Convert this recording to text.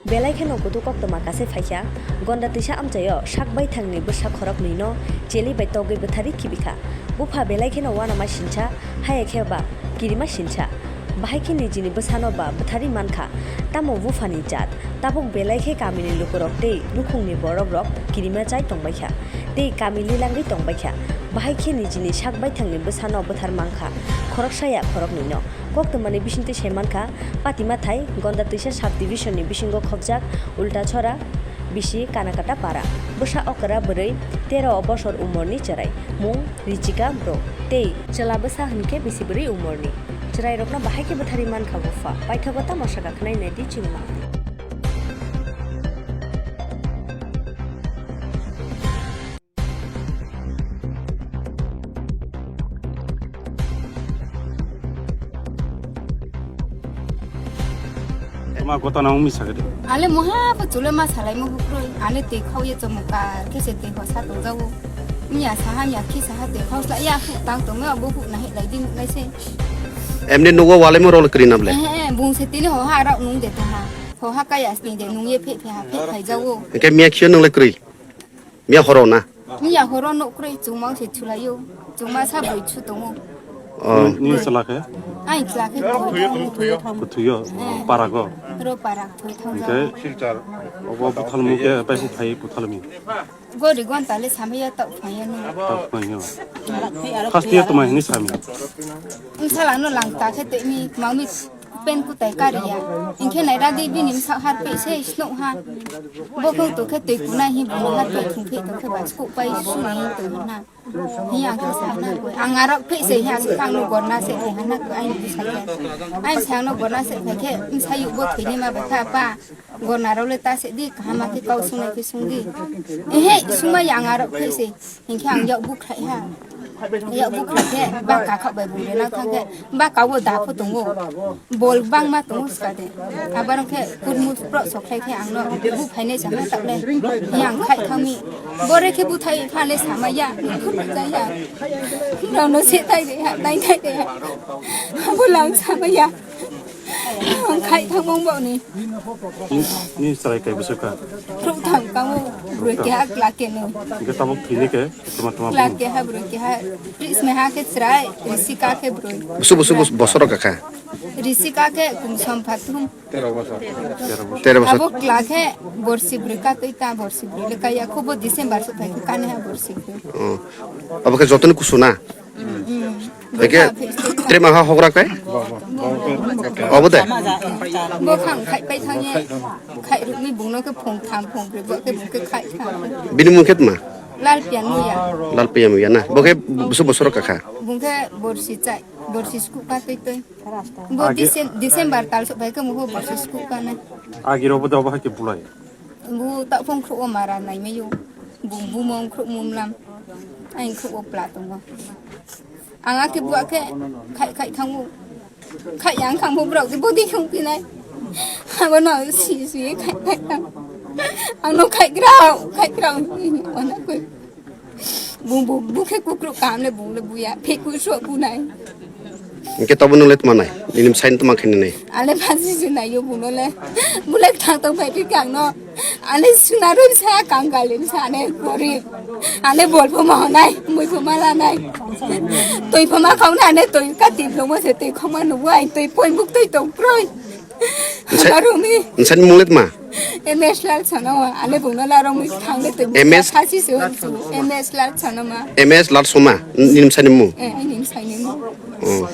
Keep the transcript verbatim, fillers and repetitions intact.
Belai kheno kutu koktwma kase phaikha, gonda twisa amchaio sak baithangni bwsa khoroknwino cheli bai togwi bwtharwi khibikha. Bupha belai kheno uanama sinsa, haya khe ba kirima sinsa. Bahai khe nijini bwsano ba bwtharwi mankha, tamo buphani jat. Tabuk belai khe kamini lukurok tei nukhungni borokrok kirima chai tongbaikha, tei kami lilangwi tongbaikha. Bahai khe nijini sak baithangni bwsano bwthar mankha, khoroksa ya khoroknwino. Koktwmani bisingtwi sai mankha, Patimathai, Gonda Twisa sub-division ni bisingo khobjak Ultachora, bisi Kanakata para. Bwsa okra bwrwi tero bosor umorni chwrai, mung Richika Bro, tei chwla bwsa hwnkhe bisi bwrwi umorni. Chwrairokno bahai khe bwtharwi mankha bupha, paithago tamo sakha khwnai naidi chwngno. Tuma gotana wngmi sagede. Ale moha bo chule ma salai mo bukroi. Ale te khau ye chomo ka khe se te hosa to jawo. Miya saha miya khi saha te khau sla ya hu tang to me bo hu na he lai din lai se. Emni nugo wale mo rol kri nable. Eh eh bung se tini ho ha rok nung de to ha. Ho ha ka ya sni de nung ye phe phe ha phe phai jawo. Ke miya khio nung le kri. Miya horo na? Miya horo nok kwrwi chwngma se chulaio. Chwngma sa bwrwi chu tongo. Oh. Ni chwla khe? Ai chwla khe bwrwi. Kuthuyo, parago. Ro para thoi thang. Hingke obo buthalmu khe bai hu phai buthalmi. Gori gon tale samaya tok phaya no. Tok phaya. First year to mai ni sami. Sala no lang ta khe te mi mami. Pen kutai kariya. Ingkhe naira di bini bwsa harpe se snok ha. Bokhong tokhe twi kunai hi bono harpe thungphi tokhe ba skok pai suni twi na. Hi ang khe sana koi. Ang arok phe se hi ang kang no gorna se khe hana koi ai ni sa khe. Ai sa no gorna se khe khe bwsa yu bo thini ma ba kha pa. Gorna rok le ta se di kaham khe kau sunai khe sung di. Ehe suma yang arok phe se. Hinkhe ang yak bukhrai ha. Yak bukhrai khe baka khak bai bung rena thang khe baka o da pho tongo. Bol bangma tongo ska de. Abar khe kurmu pro sok khai khe ang no bu phainai sama tak le. Yang khai thangmi. Bore khe buthai pha le sama ya. Khur ja ya. Rao no se tai de ha, tai tai de ha. Bo lang sama ya. Ang khai thangmong bo ni. Ni, ni chwrai kai bwswk kha? Khrup thang kamo, broi keha kla keno. Hingke tabuk thini khe tuma tuma. Kla keha broi keha. Pris meha khe chwrai, risi ka khe broi. Busu, busu, busu, bosoro kakha. Risi ka khe kum som phathum. Tero bosor. Tero bosor. Abo kla khe borsi broi ka twi ta borsi broi le kaya khubo December so phai kane ha borsi broi. Oh. Abo khe jotoni kusuna. Eke, tre maha hogra kai? Obo de? Bo khang khai pai thang ye, khai rukmi bungno khe phung tham phung bri bo khe bung khe khai thang. Bini mung khe tma? Lal pian muya. Lal pian muya na. Bo khe busu bosoro kakha. Bung khe borsi chai, borsi sku ka twi twi. Bo Decem-, December tal so bai khe mung khe borsi sku ka na. Agiro bo do bo hai khe bulai. Bu tak phung khruh o mara nai mayo. Bu, bu mung khruh mum lam. Aing khruh o pla tongo. Ang akhe bu akhe khai khai thango. Khai yang khang bu brok di bodi khung pinai. Abo no si si khai khai thang. Ang no khai grao, khai grao. Ona koi. Bung bu, bu khe kukruk kam le bung le buya, phe ku so bu nai. Hingke tobo nung le tma nai, nini bwsai no tma khe nini. Ale phansi se nai yo bung no le, bu le thang tong phai phi kang no. Ale suna roi sa kang gali sa ne gorib. Ale bol pho ma nai, mui pho ma la nai. Toi pho ma khau na ne toi ka tip lo mo se toi khau ma no bu ai toi poi buk toi tong kroi. Nsani mung le tma? M S Lal Sanoma, ale bungno larong mui thang le twi. M S? Khasi se hon su, M S Lal Sanoma. M S Lal Soma, nini bwsai ni mung? Eh, ai nini bwsai ni mung. Oh.